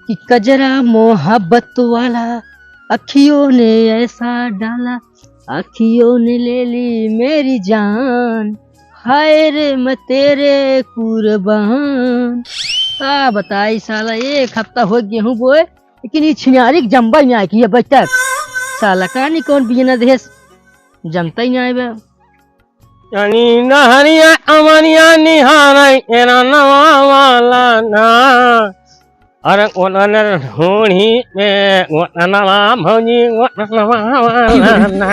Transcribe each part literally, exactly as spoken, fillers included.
कि कजरा मोहब्बत वाला अखियों ने ऐसा डाला, अखियों ने ले ली मेरी जान, हाय रे मैं तेरे कुर्बान। का बताई साला, एक हफ्ता हो गेहूं बोए, लेकिन ई छिनारी के जम्बा ही ना की है बचत। साला कानी कौन बियना देस, जमता ही ना बे। यानी नहरिया अमरिया निहारै एरा नवा वाला ना। अरे गोदन ढोढ़ी में गोदनवा भौजी गोदनवा वाला ना।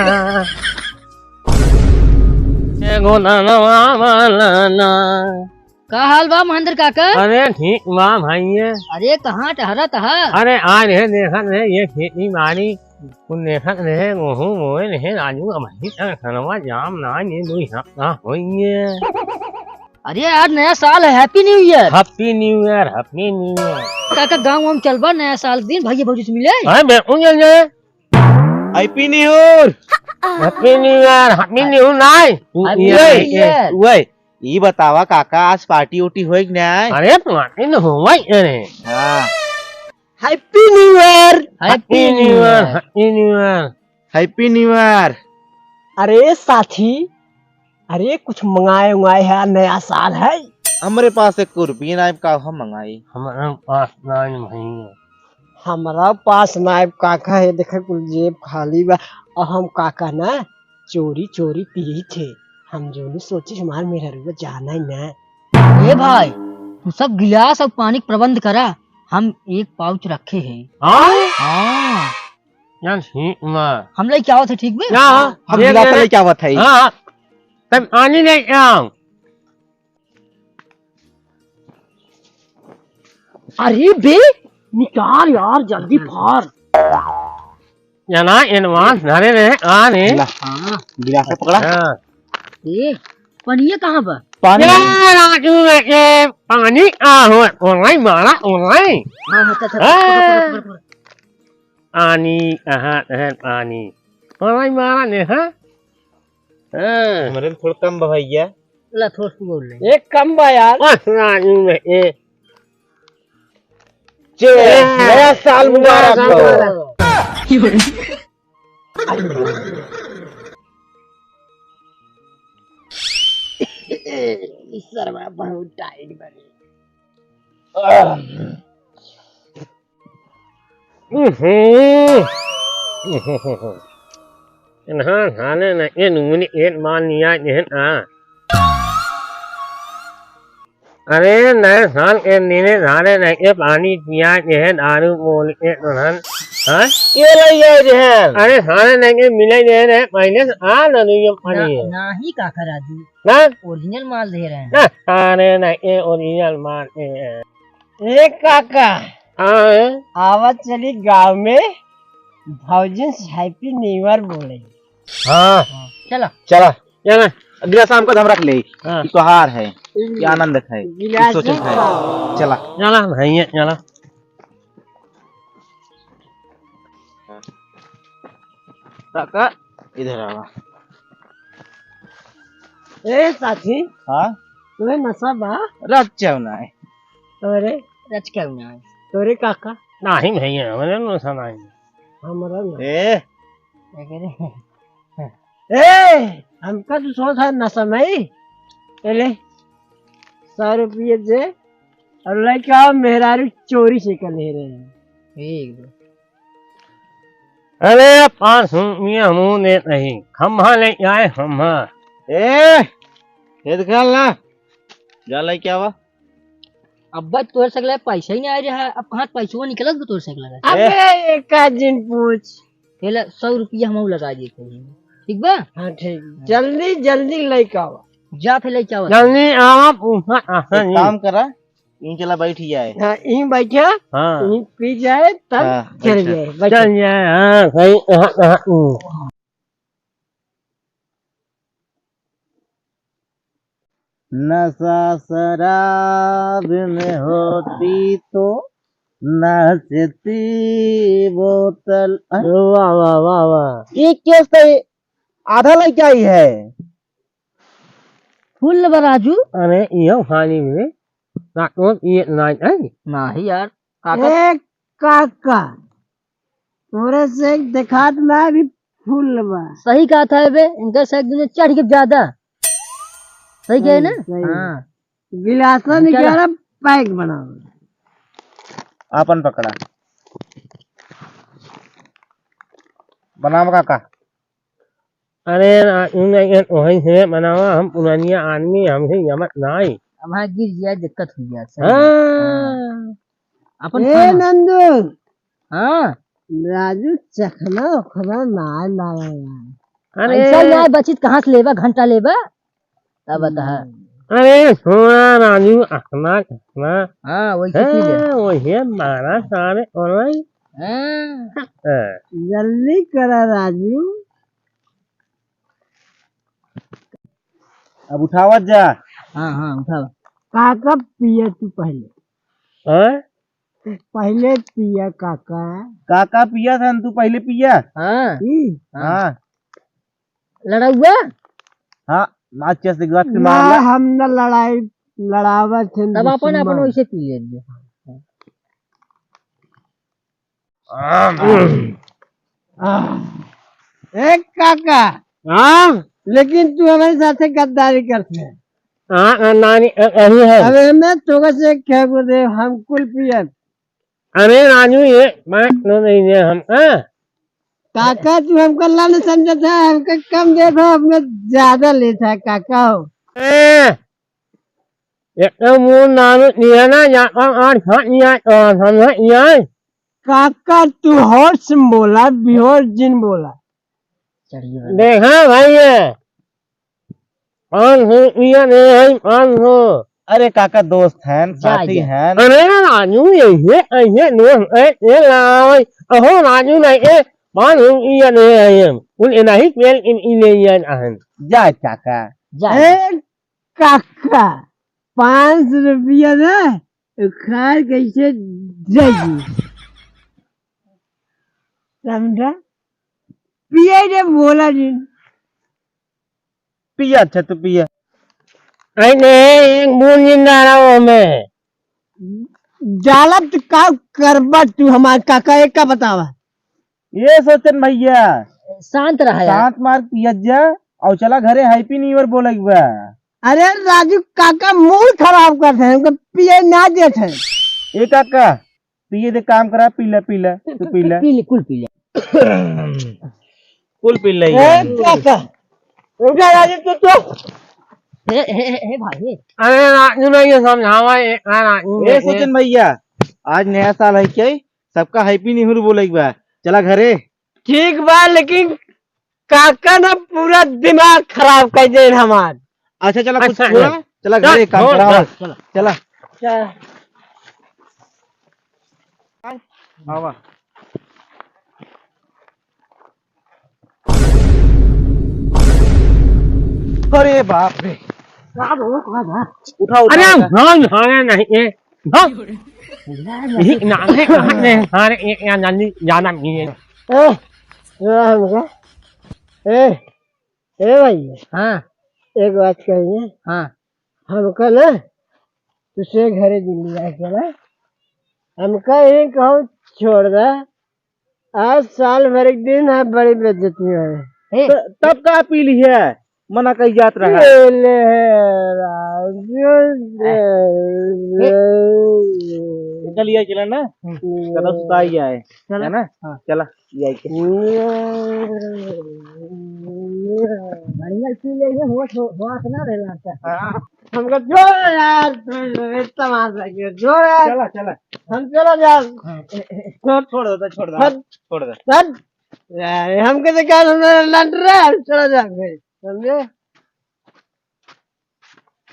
ए गोदनवा वाला ना। का हाल बा महेंद्र काका? अरे ठीक बा भाई ये। अरे कहाँ टहरत हा? अरे आ रहे देखत रहे ये खेती बाड़ी कुल देखत रहे, गेहूं बोए रहे राजू, अबहीं तक धनवा जाम ना, ये दुई हफ्ता होइए। अरे आज नया साल है, Happy New Year। Happy New Year, Happy New Year। काका गाँव वाँव चलबा नया साल दिन भैया भौजी से मिले? हाँ, बिल्कुल चल जाए। Happy New Year। Happy New Year, Happy New Year नाय। Happy New Year। उए, ई बतावा काका, आज party उटी होई कि नाय? अरे party न होई, अरे। हाँ। Happy New Year। Happy New Year, Happy New Year। Happy New Year। अरे साथी, अरे कुछ मंगाए उंगाए है, नया साल है। हमरे पास एक रुपया नाय, का हम मंगाई? हमारे पास नाय भैया। हमरा पास नाय काका है, देखे कुल जेब खाली बा। और हम काका ना चोरी चोरी पिए थे, हम जोनी सोचे हमार मेहररुआ जाना ही ना। ए भाई, तू सब गिलास और पानी के प्रबंध करा, हम एक pouch रखे हैं। हाँ? हाँ। यार, ठीक बा। हम लइके आवत है, ठीक बे? ना, हम एक गिलास जने लइके आवत है। हाँ, तब पानी लइके आओ। अरे बे, निकाल यार, जल्दी फाड़। जना advance धरे रहे, आ रे। ला, हाँ। गिलास पकड़ा। हाँ। ए, पनिया कहाँ बा? पानी। ए, राजू, ए, पानी आ हो, ओलाई मारा, ओलाई। हाँ, हाँ, चल, चल, हाँ। पकड़, पकड़, पकड़, पकड़। पानी, कहाँ है पानी? ओलाई मारा ने, हाँ? हाँ। हमरे में थोड़ा कम बा भैया। ला, थोड़ा सा बोल ले। एक कम बा यार। बस राजू में, ए। चे, ए, नया साल मुबारक हो। नया साल मुबारक। ई सरवा बहुत tight बा रे। उहुं। इन्हां धाने न ए नूनी एक मान निया जेहन आ। अरे, नए साल के नीने धारे न ए पानी पिया जेहन दारू बोल के दुल्हन। हाँ? ये ले ये जेहन। अरे, धारे न के मिले जेहन है, पहले से आ न दुनिया पानी है। ना, नाही काका राजू। ना? Original माल दे रहे हैं। ना, अरे न ए original माल ए है। ए काका, हाँ। आवा चली गाँव में, भौजिन से Happy New Year बोले। हाँ। हाँ, चला। चला। चला। अगला शाम को हम रख ले। हाँ। कि त्योहार है, कि आनंद है, कि गिलास सोच है। चला। चला भैया, चला। काका, इधर आवा। ए साथी, हाँ? तुम्हें नशा बा? रच चाहू ना है। तोरे? रच चाहू ना है। तोरे काका? नाही भैया, हमरे नशा नाही। हमरा ना। ए। ए, हमका तो सोच है नशा नहीं। पहले सौ रुपये दे और लेके आओ, मेहरारू चोरी से कर ले रहे हैं। ठीक बा। अरे, पाँच सौ रुपया हमहू देत रही। खम्हा लेके आए, खम्हा। ए, ये दिखा ला। जा लेके आवा। अब्बा, तोर सकला पैसा ही नहीं आ रहा है। अब कहाँ पैसवा निकलत बा तोर सकला? अबे, ए। एका जिन पूछ। ये ला, सौ रुपया हमहू लगा दिए कहीं। ठीक बा? हाँ, ठीक। जल्दी, जल्दी लेके आवा। जा फिर लेके आवा। जल्दी आवा, पूछा, आसा एक नहीं। काम करा, यहीं चला बैठ जाए। हाँ, यहीं बैठा, हाँ। यहीं पी जाए, तब हाँ, चल बैठा। जाए, बैठा। चल जाए, हाँ, सही, हाँ, हाँ, हम्म। नशा शराब में होती तो नाचती बोतल। अरे वाह, वाह, वाह, वाह। ये क्या सही? आधा लेके आई है। फुल बा राजू। अरे, इहो खाली में। ना तो ये ना आई। नाही यार, काका। एक काका, तोरे से एक देखात ना अभी फूल बा। सही कहत है बे, इनका से एक दिन चढ़ के ज्यादा। सही कहे ना? सही। हाँ। गिलासा चला। निकाला, पैक बनाओ। आपन पकड़ा। बनावा काका। अरे ना, इन, इन, वही से बनावा, हम पुरानिया आदमी, हमसे जमत नाई। अब हाँ गिर गया, दिक्कत हो गया, सही हाँ। बात। हाँ। अपन ए खाना। नंदू। हाँ। राजू चखना उखना ना लाया यार। अरे। ऐसा ना बचित कहाँ से लेबा, घंटा लेबा? तब बता। हम्म। अरे सोना राजू, अखना, अखना। हाँ, वही से पी ले। हाँ, वही मारा सारे, और वही। हाँ। हाँ। जल्दी करा राजू। अब उठावत जा। हाँ, हाँ, उठावा। काका पिया तू पहले। हाँ? तू पहले पिया काका। काका पिया था, तू पहले पिया। हाँ। ई? हाँ। लड़ौआ? हाँ, माचिस एक बार फिर ना, मार ले। हम ना लड़ाई, लड़ावत हैं तब अपन, दुश्मन। अपन वैसे पी लेंगे। आह, ए काका। हाँ? लेकिन तू हमारे साथे गद्दारी करते है। हाँ, गद्दारी, अ, यही है। अबे मैं तोके से क्या बोल रहे, हम कुल पियब। अरे राजू, ये बात तो नहीं है हम, हाँ? काका, तू हमका ला न समझत है, हमका कम देत है, अपने ज्यादा लेत है, काका हो। ए, एक तो मुंह नाम लिया ना, या और, और फट लिया, और हम लिया। काका, तू होश में बोला, बेहोश जिन बोला। चढ़िए भाई। देखा भाई ये, पाँच सौ रुपया दे है, पाँच सौ। अरे काका, दोस्त हैं, जा, साथी जा। हैं। अरे राजू, ऐसे, ऐसे दोस्त है, ये लाओ। अहो राजू नहीं, ए, पाँच सौ रुपया दे है हम। उन, ए, नहीं, पेल, इन, इन, ले, ये, आहन। जा काका। जा। ए, काका, पाँच सौ रुपया ना, खाए कैसे जाएगी? समझा? पिए रे भोला जी। पिया, अच्छा, तू पिया। अरे नहीं, एक बूंद जिंदा रहो हमें। डालब तो का करबा तू हमार काका, एक का बतावा? ये सोचन भैया, शांत रहा यार। शांत मार पियत जा और चला घरे, Happy New Year बोले के बा। अरे राजू काका मूड खराब कर दे, हमको पिए ना देत है। ए काका, पिए दे, काम करा, पी ले, पी ले, तू पी ले। पी ले, कुल पी ले। कुल पी ले ए यार। काका, रुक जा राजू, तू तो। हे, हे, हे, हे भाई, हे। अरे राजू ने ये समझावा, ए, आ राजू ने, ए सोचन भैया, आज नया साल है क्या? सबका Happy New Year बोले के बा। चला घरे। ठीक बा, लेकिन काका ना पूरा दिमाग खराब कर दे हमार। अच्छा, चला, कुछ अच्छा, छोड़ा, है। चला चल, घरे काम छोड़, करा। चल, चल। चला। चल। आवा। अरे बाप रे। का हो, का बा? उठा, उठा, अरे, उठा। हम, हम, हम नहीं, ए, हम। यही नाम है, कहाँ से हमारे, ए, ए, जानी, जाना नहीं है। ए, ए, हमका, ए, ए भाई। हाँ। एक बात कहिए। हाँ। हमका ना, तुझसे घरे दिन लिया के ना, हमका यही कहो, छोड़ दे। आज साल भर एक दिन है, बड़ी बेइज्जती है। ए, त-, तब का पी ली है? मना कही जात रहा। ले, ले, राजू, ले, ए, ले। निकल गया चला ना? हम्म। कदम सुताई जाए, चला। है ना? हाँ। चला, ये आई के। बढ़िया पी ले, ये होश, हो-, होश ना रहना चाहिए। हाँ। हमका छोड़ यार, तू इतना मार सके, छोड़ यार। चला, चला। हम चला जाओ। हाँ। छोड़, छोड़ दे, छोड़ दे, हट। छोड़ दे। हट। यार, हमके तो क्या समझ लड़ रहा है, चला जाओ भाई, समझे?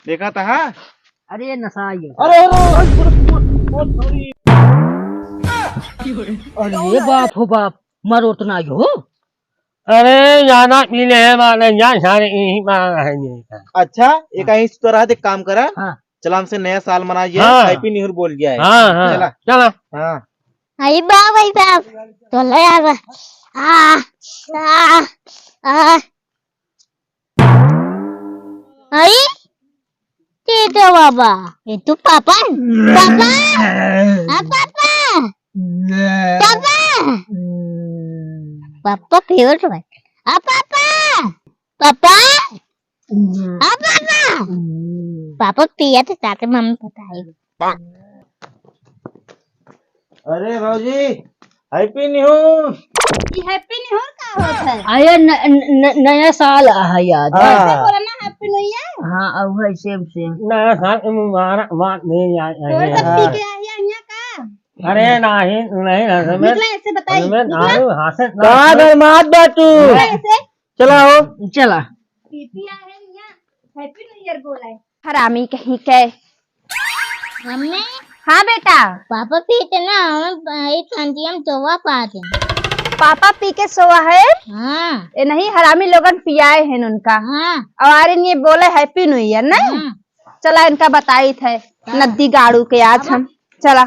देखा था, हाँ? अरे, ये नशा आई है। अरे, अरे, अरे, अरे, अरे, sorry। अरे बाप हो बाप, मरो तो ना हो। अरे, ज्यादा पी ले है, मार ले, जा सारे, यही मार रहे हैं। अच्छा, ये कहीं तो रहा, एक काम करा। हाँ। चला, हमसे नया साल मना गया, हाँ। Happy New Year बोल गया है। हाँ, हाँ। चला। चला। हाँ। आई बा भाई साहब, तो ले आ बा। आ, आ, आ। आई? ये तो बाबा, ये तो पापा है। पापा! हाँ, पापा! पापा पियत बाटे। आ पापा, पापा, हम्म। आ पापा। हम्म। पापा पियत साथे मम्मी बताई। अरे भौजी, Happy New Year। ई Happy New Year का होत है? अरे न, न, न, नया साल है यार। हाँ। ऐसे बोला ना Happy New Year। हाँ, अब है same same। नया साल के मुबारकबाद नहीं आए, आए तोर हैं। सब पी के आई है यहाँ का? अरे नहीं, नहीं, हमें, निकला ऐसे बताई, हमें निकला। आलू हाथ से ना का बर्बाद बा तू? निकला ऐसे। चला हो। चला। पी पी आए हैं यहाँ, Happy New Year बोला है। हरामी कहीं के। मम्मी। हाँ बेटा। पापा पी के ना, हम, ए, शांति हम सोवा पाते हैं। पापा पी के सोवा है? हाँ। ए नहीं, हरामी लोगन पियाए हैं उनका। हाँ। और आरिन ये बोले Happy New Year, नहीं? हाँ। चला इनका बताई थे, हाँ। नद्दी गाड़ू के आज अब हम। चला।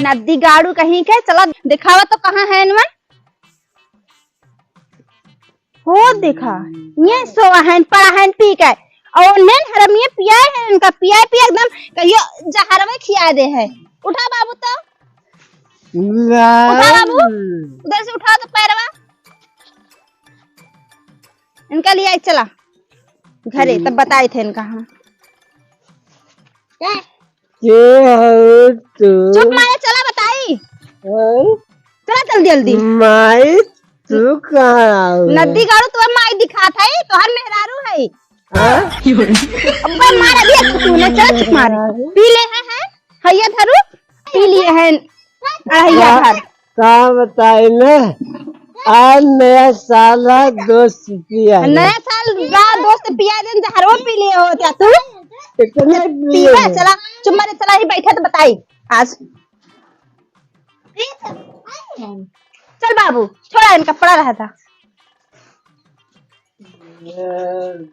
नद्दी गाड़ू कहीं के, चला दिखावा तो कहाँ है इनवन? हो देखा, ये सोवा है, पड़ा है पी के, और उन्हें हरमिये पियाए है, उनका पियाए पिया एकदम कहियो जहरवे खिया दे है। उठा बाबू तो। उठा बाबू, उधर से उठा तो पैरवा। इनका लिए आई, चला घरे, तब बताए थे इनका हम। क्या? के हो तू? चुप मारे, चला बताई। हैं? चला जल्दी जल्दी। माई, तू कहाँ आओ? नद्दी गाड़ू तो माई दिखात है, तोहर मेहरारू है। हाँ? अब्बे मार दिया तूने, चल चुप मार। पी ले है, है? हैया धरू, पी लिए है। अढ़ैया का, धर। का बताई ना, आज नया साल है, दोस्त पिया है। नया साल बा, दोस्त पिया दिन जहरवा पी लिए हो क्या तू? इतने पिए पीवा, हैं। चला, चुप मारे, चला ही बैठा तो बताई आज। चल बाबू, छोड़ा इनका, पड़ा रहा था।